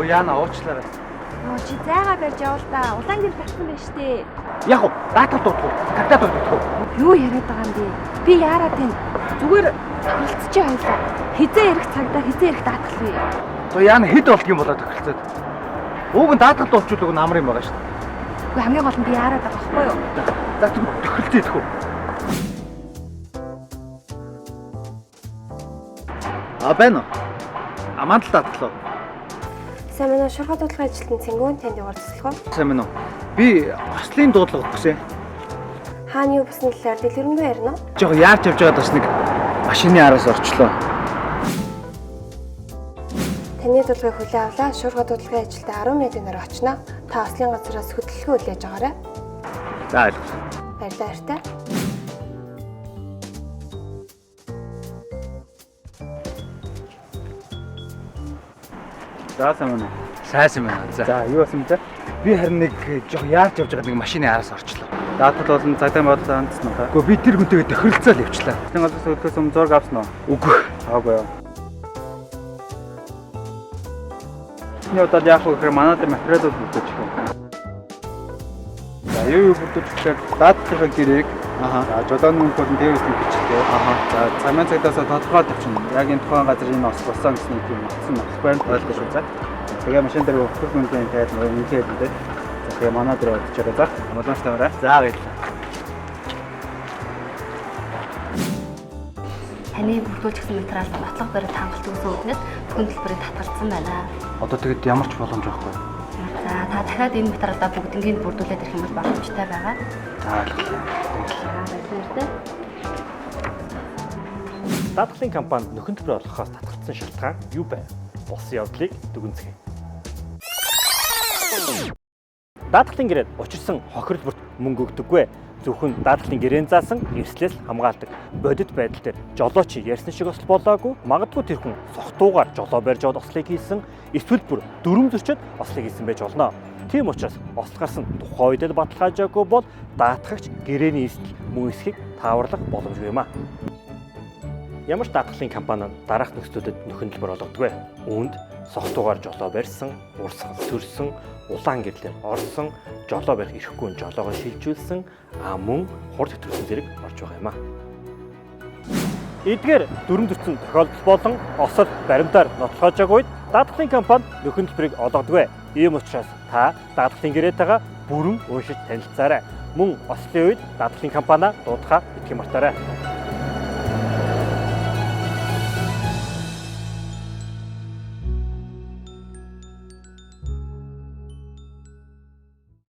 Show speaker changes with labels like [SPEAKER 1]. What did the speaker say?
[SPEAKER 1] Яана уучлаарай.
[SPEAKER 2] Йоо чи зайгаа барьж явал та. Улаан гэр татсан байж тээ.
[SPEAKER 1] Яг уу даатгал дуудах уу? Тагтаа дуудах уу?
[SPEAKER 2] Юу яриад байгаа юм бэ? Би яарад байна. Зүгээр тохиролцож байлаа. Хизээ ирэх цагдаа хизээ ирэх даатгал вэ?
[SPEAKER 1] За яана хэд болдго юм болоо тохиролцоод. Ууг нь даатгал дуудчихвал уг нь амар юм байгаа шүү дээ.
[SPEAKER 2] Үгүй хамгийн гол нь би яарад байгаа байхгүй юу?
[SPEAKER 1] За тохиролцоо идэх үү? А байна уу? А мандал даатгалаа.
[SPEAKER 3] Сайн байна уу? Шуурхай дуудлагын ажилтан Цэнгүүн танд югаар туслах уу?
[SPEAKER 1] Сайн байна уу? Би ослын дуудлага өгөх гэсэн.
[SPEAKER 3] Хааны юу болсон талаар дэлгэрэнгүй ярина уу?
[SPEAKER 1] Жог яарч явж байгаад бас нэг машины араас орчлоо.
[SPEAKER 3] Таны дуудлагыг хүлээн авлаа. Шуурхай дуудлагын ажилтан 10 минутын дараа очино. Та ослын газараас хөдөлгөөн хүлээж аваарай.
[SPEAKER 1] За ойлголоо.
[SPEAKER 3] Баярлалаа баяртай.
[SPEAKER 4] За сайн байна уу?
[SPEAKER 1] Сайн байна. За.
[SPEAKER 4] За юу болсон бэ?
[SPEAKER 1] Би харин нэг жог яарч явж байгаад нэг машины араас орчлоо.
[SPEAKER 4] Даатгал болон цагдаа бодлоо хандсан уу та?
[SPEAKER 1] Гэхдээ би тэр хүнтэйгээ тохиролцоол явчлаа.
[SPEAKER 4] Ослын газраас хөдлөхөөс өмнө зураг авсан уу?
[SPEAKER 1] Үгүй.
[SPEAKER 4] Аваагүй юу. Эхний удаад яах вэ гэхээр манай дээр материалууд бүрдүүлж өгөх. За юу юу бүрдүүлж гэхээр даатгалын гэрээг за жолооны мөнгө болон дээрээс нь бичлээ. За замын цагдаас тодорхой тавьчихна. Яг энэ тухайн газар энэ ос болсон гэсэн нэг тийм утсан нотолох байна. Ойлгож шүү за. Тэгээ машин дээр өгөх мөнгөний тайлбар үнэхээр хэлбэ. За тэгээ манай дээр очиж байгаа за. Боломжтой барай.
[SPEAKER 1] За баярлалаа.
[SPEAKER 5] Таны бүрдүүлчихсэн материал нотлох бариад хангалт өгсөн үднэс бүхэн төлбөрийг татгалцсан байна.
[SPEAKER 1] Одоо тэгэд ямар ч боломж байхгүй.
[SPEAKER 5] За та дахиад энэ материалаа бүгднийг бүрдүүлээд ирэх юм бол боломжтой байгаа.
[SPEAKER 1] За ойлголоо.
[SPEAKER 5] За баярлалаа.
[SPEAKER 6] Даатгалын компанид нөхөн төлбөр олгохоос татгалцсан шалтгаан юу байв? Болсон явдлыг дүгнэцгээе. Даатгалын гэрээд учирсан хохирол бүрт мөнгө өгдөггүй. Зөвхөн даатгалын гэрээн заасан эрсдлээс хамгаалдаг. Бодит байдал дээр жолооч ярьсан шиг осол болоогүй. Магадгүй тэр хүн согтуугаар жолоо барьж аваад ослыг хийсэн, эсвэл бүр дүрм зөрчөөд ослыг хийсэн байж болно. Тийм учраас осол гарсан тухайн үед л баталгаажаагүй бол даатгагч гэрээний эрсдэл мөн эсхийг тааварлах боломжгүй юм а. Ямар ч даатгалын компани дараах нөхцөлдөд нөхөн төлбөр олгодгүй. Үүнд согтуугаар жолоо барьсан, урсгал сөрсөн, улаан гэрлээр орсон, жолоо барих эрхгүй нь жолоогоо шилжүүлсэн, а мөн хурд хэтрүүлсэн зэрэг орж байгаа юм а. Эдгээр дүрм зөрчсөн тохиолдол болон осол баримтаар нотлохоожоог үед даатгалын компани нөхөн төлбөрийг олгодгүй. Ийм учраас та даатгалын гэрээтэйгээ бүрэн уншиж танилцаарай. Мөн ослын үед даатгалын компаниа дуудахаа битгий мартаарай.